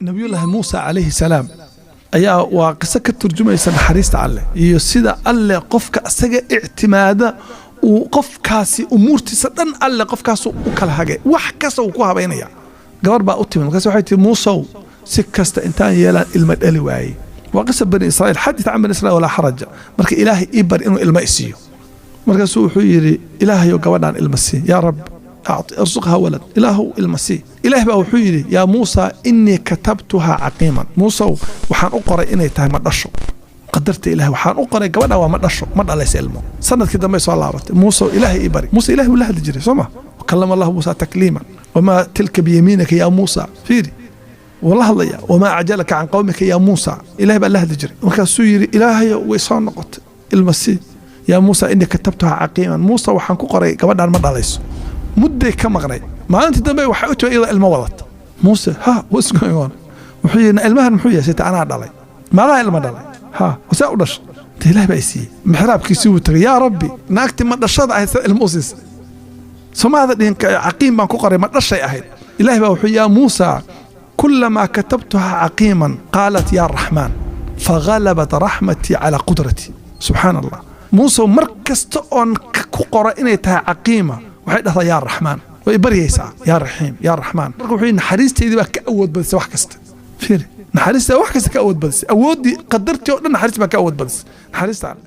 Nabiyullaahi Muusa calayhi salaam ayaa waa qiso ka turjumaysa naxariista Alleh iyo sida Alleh qofka asaga ictimaada uu qofkaasi umuurtiisa dhan Alleh qofkaasu u kala hagay, wax kasta uu ku habaynaya. Gabar baa u timid, markaas waxay tihi: "Muusow, si kasta intaan yeelaan ilma dhali waayey." Waa qisa Bani Israiil, xadith can Bani Israiil walaa xaraja. Marka Ilaahay ii bari inuu ilmo isiiyo. Markaasuu wuxuu yidhi: "Ilaahayow, gabadhaan ilma sii. Yaa Rab, arsuqha walad, Ilaahow ilma sii." Ilaah baa wuxuu yidhi: "Yaa Muusa, innii katabtuhaa caqiiman." Muusow, waxaan u qoray inay tahay ma dhasho. Qadarta Ilahay waxaan u qoray gabadha waa ma dhasho, ma dhalaysa ilmo. Sanadkii dambe soo laabatay: "Muusow, Ilaahay ii bari." Muuse Ilahay wuu la hadli jiray, soo ma? Kallama Allahu Muusa takliiman. "Wamaa tilka biyamiinika yaa Muusa?" Fiiri, wuu la hadlaya. "Wamaa acjalaka can qawmika yaa Muusa?" Ilahay baa la hadli jiray. Markaasuu yidhi: "Ilaahayo, way soo noqotay, ilma sii." "Yaa Muusa, innii katabtuhaa caqiiman." Muusa, waxaan ku qoray gabadhaan ma dhalayso. Mudday ka maqnay. Maalintii dambe waxay u timi iyadoo ilmo wadata. Muuse: "Ha, what's going on?" Wuxuu yidhi: "Ilmahan muxuu yahay?" "Sita anaa dhalay." "Maadaha ilma dhalay? Ha, saa u dhashay?" "Inta Ilaah baa i siiyey." Mixraabkiisii wuu tagay: "Yaa Rabbi, naagtii ma dhashada ahayd sida ilmo u siisay? Somaada dhihin caqiim baan ku qoray, ma dhashay ahayd?" Ilaah baa wuxuu: "Yaa Muusa, kulamaa katabtuhaa caqiiman qaalat yaa Raxmaan, fagalabat raxmatii calaa qudratii." Subxaan Allah. Muuse, mar kasta oon ku qoro inay tahay caqiima, waxay dhahdaa "yaa Raxmaan", way baryaysaa, "yaa Raxiim, yaa Raxmaan". Marka wuxuu yidhi: "Naxariisteydii baa ka awood badisay wax kasta." Fiiri, naxariista wax kasta ka awood badisay, awooddii qadartii oo dhan naxariista baa ka awood badisay, naxariista Alle.